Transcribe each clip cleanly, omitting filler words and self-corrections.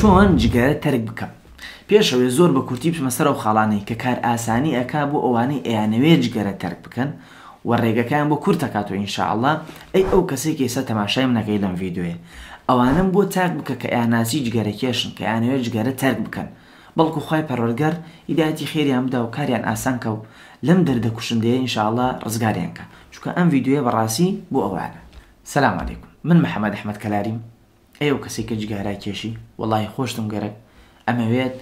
چۆن جگەرە تەرک بکەم؟ پێش ئەوەی زۆر بە کورتی بچمە سەر ئەو خاڵانەی کە کارئاسانی ئەکا بۆ ئەوانەی ئەیانەوێ جگەرە تەرک بکەن و ڕێگەکەیان بۆ کورت ئەکاتەوە ان شاء اللە، ئەی ئەو کەسەی کە ئێستا تەماشای من ئەکەی لەم ڤیدیۆیە ئەوانەم بۆ تاگ بکە کە ئەیانناسی جگەرە کێشن کە ئەیانەوێ جگەرە تەرک بکەن بەڵکو خوای پەروەردگار هیدایەتی خێریان بدا و کاریان ئاسان کا و لەم دەردە کوشندەیە ان شاء اللە ڕزگاریان کا چونکە ئەم ڤیدیۆیە بەڕاستی بۆ ئەوانە. سلام علیکم من محمد احمد کەلاریم ئەی ئەو کەسەی کە جگارە ئەکێشی وەڵاهی خۆشتم گەرەک ئەمەوێت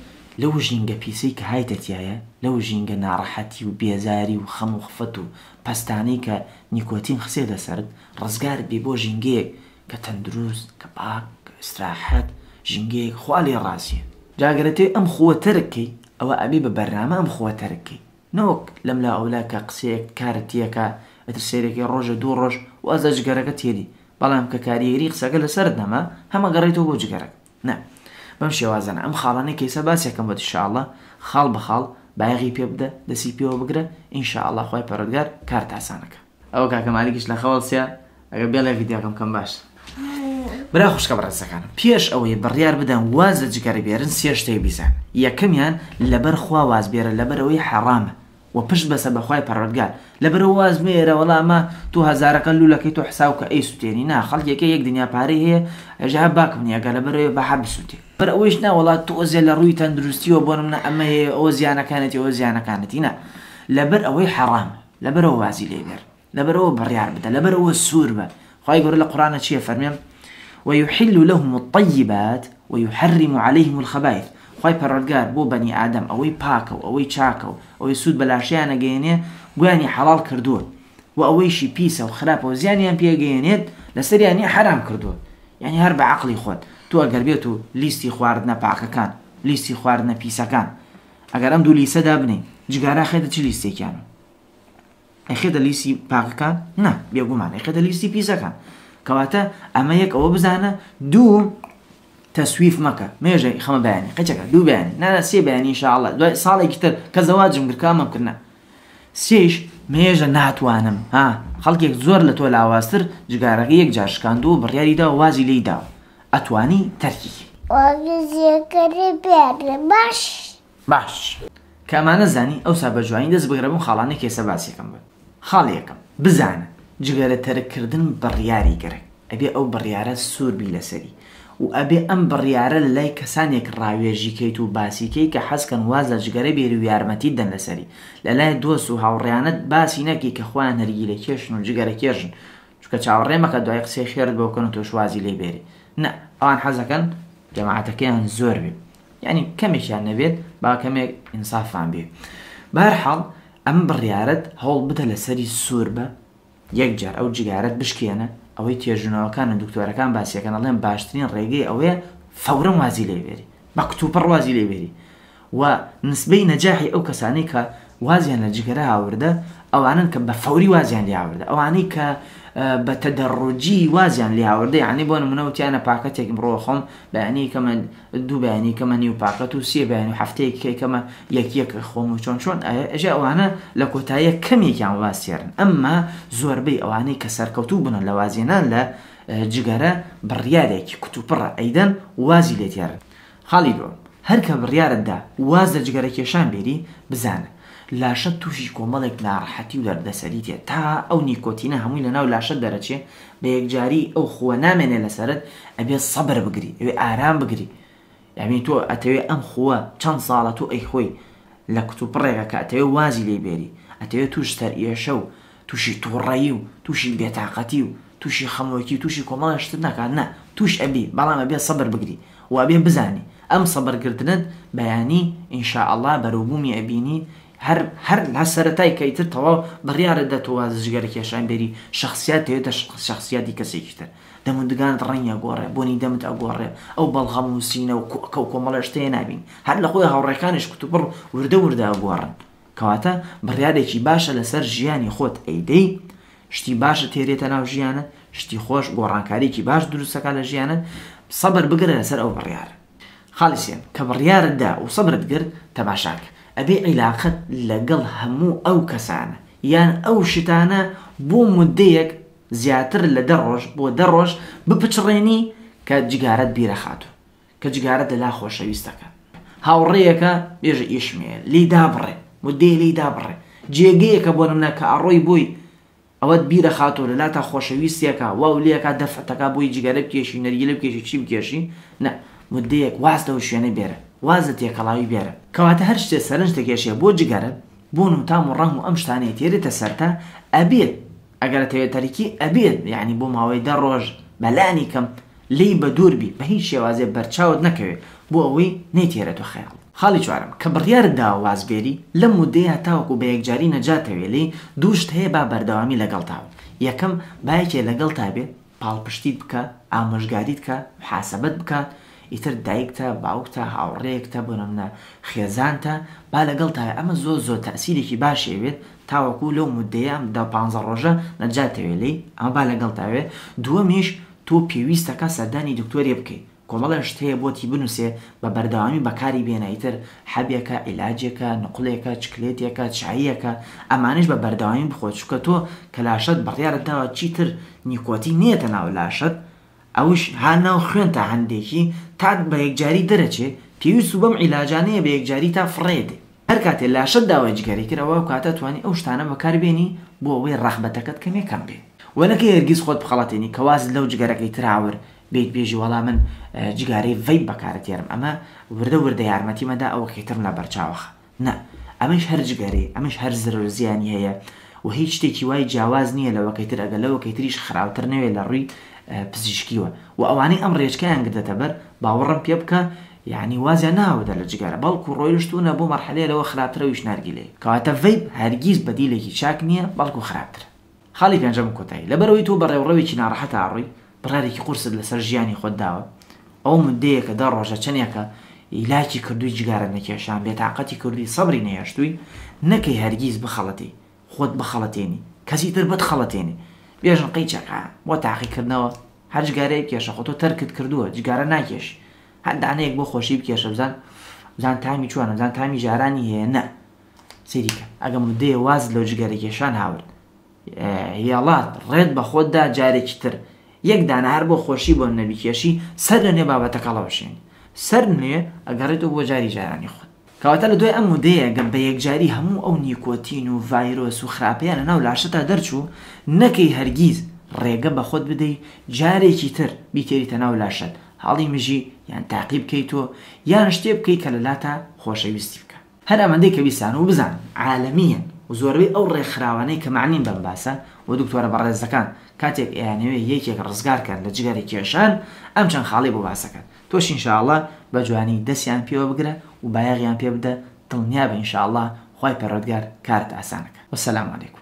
لەو ژینگە پیسەی کە هایتە تیایە لەو ژینگە ناڕەحەتی و بێزاری و خەم و خفەت و پەستانەی کە نیکۆتین خسێتە سەرت ڕزگارت بێ بۆ ژینگەیەک کە تەندروست کە پاک کە ئیسراحەت ژینگەیەک خوا لێ ڕازیە. جا گەر ئەتەوێ ئەم خووە تەرک کەی ئەوە ئەبێ بە بەرنامە ئەم خووە تەرک کەی نەوەک لەملا ئەولا کە قسەیەک کارت تێکا ئیتر سەیرەکەی ڕۆژێ دوو ڕۆژ واز لە جگەرەکە تێنی بەڵام کە کاریگەری قسەکە لەسەرت نەما هەم ئەگەڕێیتەوە بۆ جگەرەکە نا بەم شێوازە نا ئەم خاڵانەی کە ئێستا باسی ئەکەم بۆت ان شاء اللە خاڵ بە خاڵ بایەغی پێ بدە دەسی پێوە بگرە ان شاء اللە خوای پەروەردگار کارت ئاسان ئەکا. ئەوە کاکە مالیکیش لە خەو هەڵسیا ئەگەر بێڵێ ڤیدیۆکەم کەم باش. برا خوشکە بەڕێزەکانم پێش ئەوەی بڕیار بدەن واز لە جگەرە بێرن سێ شتێک بیزانن یەکەمیان لەبەر خوا واز بێرە لەبەر ئەوەی حەڕامە وە پشت بەسە بە خوای پەروەردگار لەبەرئەوە واز مەیەرە وەڵا ئەمە تۆ هەزارەکە لولەکەی تۆ حساو کە ئەیسوتێنی نا خەڵکێکە یەک دنیا پارەی هەیە ئەژێ هەر باکم نیە گەر لەبەرئەوەی با هەر بسوتێ لەبەر ئەوەیش نا وەڵا تۆزێ لە ڕووی تەندروستیەوە بۆ نمونە ئەمە هەیە ئەوە زیانەکانێتی ئەوە زیانەکانێتی نا لەبەر ئەوەی حەڕامە لەبەرئەوە وازی لێ بێر لەبەرئەوە بڕیار بدە لەبەرئەوە سوور بە خوای گەورە لە قورئانا چی ئەفەرمێ ویحل لهم الطیبات ویحرم علیهم الخبائث خوای پەروەردگار بۆ بەنی ئادەم ئەوەی پاکە و ئەوەی چاکە و ئەوەی سوود بە لاشەیان ئەگەیەنێ گویانی حەڵاڵ کردووە و ئەوەیشی پیسە و خراپە و زیانیان پێ ئەگەیەنێت لەسەریانی حەرام کردووە یعنی هەر بە عەقڵی خۆت تۆ ئەگەر بێت و لیستی خواردنە پاکەکان لیستی خواردنە پیسەکان ئەگەر ئەم دوو لیستە دابنێی جگارە خێتە چ لیستێکیانەوە ئەیخەیتە لیستی پاکەکان؟ نا، بێگومان ئەیخەیتە لیستی پیسەکان. کەواتە ئەمە یەک ئەوە بزانە، دوو تەسویف مەکە، مێژە خەمە بەیانی، قەچەکە دوو بەیانی، نا نا سێ بەیانی ان شاء اللە، دوای ساڵێکی تر کە زەواجم کرد کامەم کرد نا. سێیش مێژە ناتوانم، ها خەڵکێک زۆر لە تۆ لاوازتر جگارەکەی یەک جار شکاندووە و بڕیاری داوە وازی لێی داوە، ئەتوانی تەرکی کەی. وەرزیەکەری بێرە باش. باش کە ئەمانە زانی ئەوسا بە جوانی دەست بگرە بەم خاڵانەی کە ئێستا باسی ئەکەم بۆت. خاڵی یەکەم، بزانە جگەرە تەرک کردن بڕیاری گەرەک ئەبێ ئەو بڕیارە سوور بی لەسەری و ئەبێ ئەم بڕیارە لە لای کەسانێک ڕاوێژی کەیت و باسی کەی کە حەز کەن واز لە جگەرە بێری و یارمەتیت دەن لەسەری لە لای دۆست و هاوڕێیانت باسی نەکەی کە خۆیان نەرگیلە کێشن و جگەرە کێشن چونکە چاوەڕێ مەکە دوای قسەی خێرت بۆ بکەن و تۆش وازی لێ بێری نا ئەوان حەزەکەن جەماعەتەکەیان زۆر بێ یانی کەمێکیان نەبێت با کەمێک ئینسافمان بێ بەهەرحاڵ ئەم بڕیارەت هەوڵ بدە لەسەری سوور بە یەک جار ئەو جگارەت بشکێنە ئەوەی توێژینەوەکان و دکتۆرەکان باسیەکەن ئەڵێن باشترین ڕێگەی ئەوەیە فەورەن وازی لێ بێری بە کتوپڕ وازی لێ بێری و نسبەی نەجاحی ئەو کەسانەی کە وازیان لە جگەرە هاوردە ئەوانەن کە بە فەوری وازیان لێ هاوردە ئەوانەی کە بە تەدەڕوجی وازیان لێ هاوردە یعنی بۆ نمونە وتیانە پاکەتێک بڕۆ خۆم بەیانی کەمە دوو بەیانی کەمە نیو پاکەت و سێ بەیانی و هەفتەیەک کەی کەمە یەک یەک خۆم و چۆن چۆن ئەژێ ئەوانە لە کۆتاییە کەمێکیان واز تێرن ئەمما زۆربەی ئەوانەی کە سەرکەوتوو بوونە لە وازهێنان لە جگەرە بڕیارێکی کوتوپڕە ئەیدەن وازی لێ تێرن. خاڵی دووەم، هەر کە بڕیارت دا واز لە جگەرە کێشان بێری بزانە لاشەت تووشی کۆمەڵێک ناڕەحەتی و دەردەسەری دێت تا ئەو نیکۆتینە هەمووی لەناو لاشەت دەرەچێ بە یەکجاری ئەو خووە نامێنێ لەسەرت ئەبێ سەبر بگری ئەبێ ئارام بگری یانی تۆ ئەتەوێ ئەم خووە چەند ساڵە تۆ ئەیخۆی لە کتوپڕێکە کە ئەتەوێ وازی لێ بێری ئەتەوێ تووش سەرئێشە و تووشی تووڕەیی و تووشی بێتاقەتی و تووشی خەمۆکی و تووشی کۆمەڵێ شتت ناکات نا تووش ئەبی بەڵام ئەبێ سەبر بگری و ئەبێ بزانی ئەم سەبر گرتنەت بەیانی ان شاء اللە بەرەوبوومی ئەبینی هەر هەر لە سەرەتای کە ئیتر تەواو بڕیارت دا تۆ واز لە جگەرە کێشان بێری شەخسیات دەوێتە شەخسیاتی کەسێکی تر دەم و دگانت ڕەنگی ئەگۆڕێ بۆنی دەمت ئەگۆڕێ ئەو بەڵغەم و سینە و کۆکە و کۆمەڵێ شتەیە نابینی هەر لە خۆی هاوڕێکانیش کوتوپڕ وردە وردە ئەگۆڕن کەواتە بڕیارێکی باشە لەسەر ژیانی خۆت ئەیدەی شتی باشت تێرێتە ناو ژیانت شتی خۆش گۆڕانکاریکی باش دروستەکە لە ژیانت سەبر بگرە لەسەر ئەو بڕیارە. خاڵی سێیەم، کە بڕیارت دا و سەبرت گرت تەماشاکە ئەبێ عیلاقەت لەگەڵ هەموو ئەو کەسانە یان ئەو شتانە بۆ مودەیەک زیاتر لە دە ڕۆژ بۆ دە ڕۆژ بپچڕێنی کە جگارەت بیرەخاتۆ. کە جگارەت لەلا خۆشەویستەکە. هاوڕێیەکە بێژە ئیشم هەیە لێی دابڕێ، مدەیە لێی دابڕێ. جێگەیەکە بۆ نمونە کە ئەڕۆی بۆی ئەوەت بیرەخاتەوە لەلاتا خۆشەویستیەکە واو لێکا دەفعتەکا بۆی جگەرە بکێشی نەرگیلە بکێشی چی بکێشی نا مدەیەک واز لەو شوێنە بێرە واز لە تێکەڵاوی بێرە. کەواتە هەر شتێ سەرنج دەکێشێ بۆ جگەرە بۆن و تام و ڕەنگ و ئەم شتانەی تێرێتە سەرتا ئەبێت ئەگەر ئەتەوێت تەرکی ئەبێت یانی بۆ ماوەی دە ڕۆژ بەلانی کەم لێی بەدوور بی بە هیچ شێوازێ بەرچاوت نەکەوێ بۆ ئەوەی نەیتێرێتۆ خەیاڵت. خاڵی چوارەم، کە بڕیارت داوە واز بێری لەم مودەیە تاوەکو بە یەکجاری نەجاتەوێ لێی، دوو شت هەیە با بەردەوامی لەگەڵتا بن، یەکەم، با یەکێ لەگەڵتا بێ پاڵپشتیت بکا، ئامۆژگاریت کا، محاسەبەت بکات، ئیتر دایکتە، باوکتە، هاوڕێیەکتە، بۆ نمونە خێزانتە، با لەگەڵتا بێ، ئەمە زۆر زۆر تەئسیرێکی باشی ئەبێت تاوەکو لەو مودەیە ئەم دە پانزە ڕۆژە نەجاتەوێ لێی، ئەمە با لەگەڵتا بێ، دووەمیش تۆ پێویستەکا سەردانی دکتۆرێ بکەی، کۆمەڵێ شت هەیە بۆتی بنوسێ بە بەردەوامی بەکاری بێنە ئیتر حەبێکە عیلاجێکە نقلێکە چکلێتێکە چاییەکە ئەمانەیش بە بەردەوامی بخۆ چونکە تۆ کە لاشەت بڕیارت داوە چیتر نیکۆتین نەیەتە ناو لاشەت ئەوش ها ناو خوێنتا هەندێکی تا بە یەکجاری دەرەچێ پێویست و بەم عیلاجانەیە بە یەکجاری تا فڕێ دێ هەر کاتێ لاشەت داوای جگەرەی کرد ئەوە ئەو کاتە توانی ئەو شتانە بەکار بێنی بۆ ئەوەی ڕەغبەتەکەت کەمێ کەم بێ وە نەکەی هەرگیز خۆت بخەڵەتێنی کە وازت لەو جگەرەکەی تر هاورد بێیت بێژی وەڵا من جگارەی vape بەکارت تێرم ئەمە وردە وردە یارمەتیمە دا ئەوەکەی ترم لە بەرچاوەخە نا ئەمەیش هەر جگەرەیە ئەمەیش هەر زەرەر و زیانی هەیە و هیچ شتێکی وای جیاواز نییە لەوەکەی تر ئەگەر لەوەکەی تریش خراوتر نەوێ لە ڕووی پزیشکیوە و ئەوانەی ئەم ڕێچکەیان گرتەتە بەر باوەڕم پێ بکە یانی وازیان نەهاوردە لە جگەرە بەڵکو ڕۆیشتوونە بۆ مەرحەلەیە لەوە خراپتر ئەویش نارگیلەیە کەواتە vape هەرگیز بەدیلێکی چاک نییە بەڵکو خراپترە. خاڵی پێنجەم و کۆتایی، لەبەرئەوەی تۆ بە ڕێوڕەوێکی ناڕەحەتا ئەڕۆی، بڕیارێکی قورست لەسەر ژیانی خۆت داوە، ئەوە موددەیەکە دە ڕۆژە چەنێکە هیلاکی کردووی جگارە نەکێشان، بێتاقەتی کردووی، سەبری نەهێشتووی، نەکەی هەرگیز بخەڵەتێی، خۆت بخەڵەتێنی، کەسی تر بتخەڵەتێنێ، بێژن قەیچەکە بۆ تاقیکردنەوە، هەر جگارەیەک بکێشە، خۆ تۆ تەرکت کردووە، جگارە ناکێشی، هەر دانەیەک بۆ خۆشی بکێشە بزان بزان تامی چۆنە، بزان تامی جارانی هەیە نە. سەیری کە ئەگە مدەیە وازت لەو جگەرە کێشان هاورد هێڵات ڕێت بە خۆتدا جارێکی تر یەک دانە هەر بۆ خۆشی بۆ نەبی کێشی سەر لە نوێ بابەتەکە هەڵەوەشێنی سەر نوێ ئەگەڕێتەوە بۆ جاری جارانی خۆت. کەواتە لە دوای ئەم مدەیە گە بە یەکجاری هەموو ئەو نیکۆتین و ڤایرۆس و خراپەیە لە ناو لاشەتا دەرچوو نەکەی هەرگیز ڕێگە بە خۆت بدەی جارێکی تر بیتێریتە ناو لاشەت هەڵی مژی یان تاقی بکەیتۆ یان شتێ بکەی کە لە لاتا خۆشەویستی بکا. هەر ئەمەندەی کە بیستان و بزانن عالەمییەن و زۆربەی ئەو ڕێکخراوانەی کە مەعنین بەم باسە و دکتۆرە بەڕێزەکان کاتێک ئەیانەوێ یەکێک ڕزگار کەن لە جگەرە کێشان ئەم چەند خاڵەی بۆ باسەکەن تۆش ان شاء اللە بە جوانی دەسیان پێوە بگرە و بایەغیان پێ بدە دڵنیابە ان شاء اللە خوای پەروەردگار کارت ئاسان ئەکات والسلام علیکم.